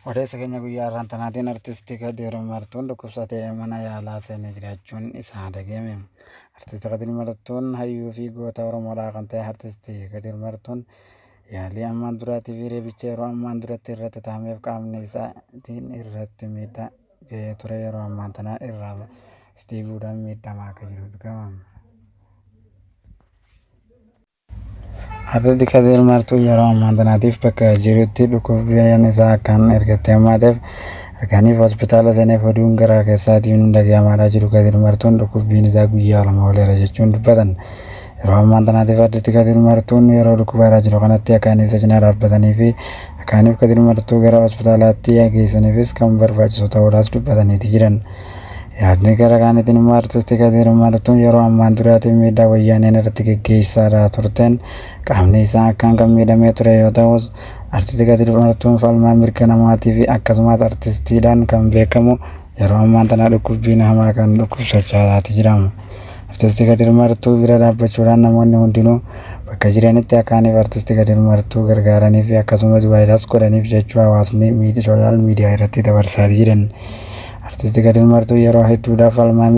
Odeessa keenya guyyaa har'aan tanaatiin Artisti Kadir Martuun dhukkubsatee mana yaalaa seenee jiraachuun isaa dhagahame. Artisti Kadir Martuun hayyuu fi goota Oromoodhaa kan ta'e Artisti Kadir Martuun yaalii ammaan duraatii fi reebicha yeroo ammaan duratti irratti tahameef qaamni isaatiin irratti miidhaa gahee ture yeroo ammaan tanaa irraa deebi'uudhaan miidhamaa akka jiru dhagahama. Artisti Kadir Martuu yeroo ammaa tanaatiif bakka jirutti dhukkubbiin isaa akkaan ergatti hammaateef arganiif hospitaala seeneef oduun gara keessaatiin dhagahamaadhaa jiru Kadir Martuun dhukkubbiin isaa guyyaa 2 ooleera jechuun dubbatan. Yeroo ammaa tanaatiif Artisti Kadir Martuun yeroo dhukkubaadhaa jiru kanatti akkaaniif isa cinaa dhaabbatanii fi akkaaniif Kadir Martuu gara hospitaalaatti geessaniifis kan barbaachisu ta'uudhaas dubbataniiti jiran. Yaadni gara kaanitiin immoo Artisti Kadir Martuun yeroo ammaan duraatiif miidhaa wayyaaneen irratti geggeessaadhaa turteen qaamni isaa akkaan kan miidhamee ture yoo ta'u, Artisti Kadir Martuun falmaa mirga namaatii fi akkasumas artistiidhaan kan beekamu yeroo ammaan tana dhukkubbiin hamaa kan dhukkubsachaadhaati jedhama. Artisti Kadir Martuu bira dhaabbachuudhaan namoonni hundinuu bakka jiranitti akkaaniif Artisti Kadir Martuu gargaaranii fi akkasumas waayilaas godhaniif jechuu hawaasni sooshaal miidiyaa irratti dabarsaati jiran. Artisti Kadir Martuu yeroo hedduudhaaf falmaa